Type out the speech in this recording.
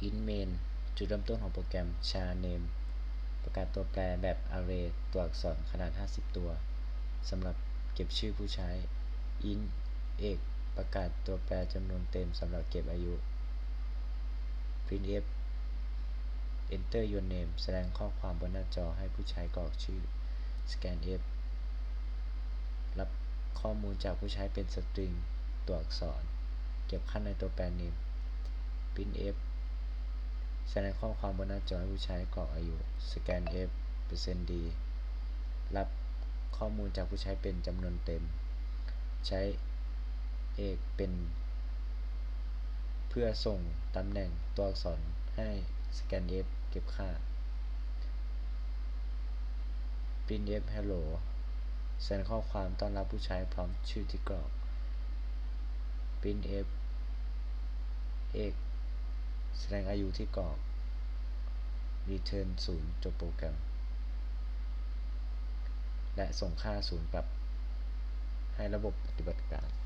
Int main ຈຸດເລີ່ມຕົ້ນຂອງໂປຣແກຣມ. Char name ປະກາດຕົວແປແບບ array ຕົວອັກສອນຂະໜາດຫ້າສິບຕົວ ສຳລັບເກັບຊື່ຜູ້ໃຊ້. Int age ປະກາດຕົວແປຈຳນວນເຕັມສຳລັບເກັບອາຍຸ. Printf enter your name ສະແດງຂໍ້ຄວາມບົນໜ້າຈໍໃຫ້ຜູ້ໃຊ້ກອກຊື່. Scanf ຮັບຂໍ້ມູນຈາກຜູ້ໃຊ້ເປັນສະຕຣິງ ຕົວອັກສອນ ເກັບຂັ້ນໃນຕົວແປ name. Printf ສະແດງຂໍ້ຄວາມບົນໜ້າຈໍໃຫ້ຜູ້ໃຊ້ກອກອາຍຸ. Scanf percent d ຮັບຂໍ້ມູນຈາກຜູ້ໃຊ້ເປັນຈຳນວນເຕັມ. ໃຊ້ age ເປັນ ເພື່ອສົ່ງຕຳແໜ່ງຕົວອັກສອນໃຫ້ scanf ເກັບຄ່າ. Printf hello ສະແດງຂໍ້ຄວາມຕ້ອນຮັບຜູ້ໃຊ້ພ້ອມຊື່ທີ່ກອກ. Printf age ສະແດງອາຍຸທີ່ກອກ. Return ສູນ ຈົບໂປຣແກຣມ ແລະ ສົ່ງຄ່າສູນກັບໃຫ້ລະບົບປະຕິບັດການ.